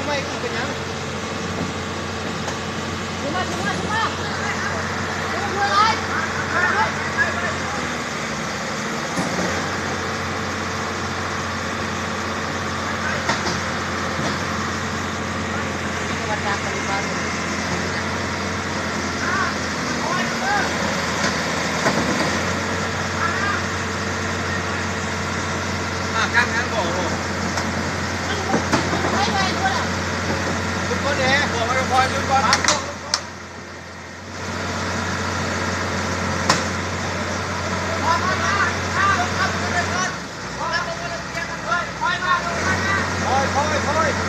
ໄປ ກູເປັນຫຍັງ? ຂຶ້ນມາ ຂຶ້ນມາ ຂຶ້ນມາ ຂຶ້ນມາຫຼາຍ.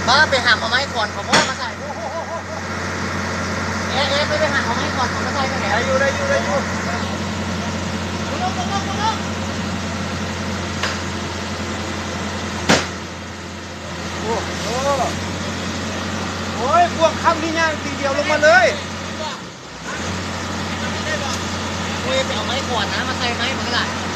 ປ້າ ໄປຫາເອົາໄມ້ຂອນຂອງພໍ່ມາໃສ່. ເອ ເອ ໄປ ໄປຫາເອົາໄມ້ຂອນຂອງມາໃສ່ໄປແຫຼະ. ໄດ້ຢູ່ ໄດ້ຢູ່ ໄດ້ຢູ່. ໂອ້ໂຫ ໂອ້ຍ ພວກຄຳນີ້ຍ່າງຕີດຽວລົງມາເລີຍ. ໂອ້ຍ ໄປເອົາໄມ້ຂອນນະ ມາໃສ່ໄມ້ມັນກະຫຼາຍ.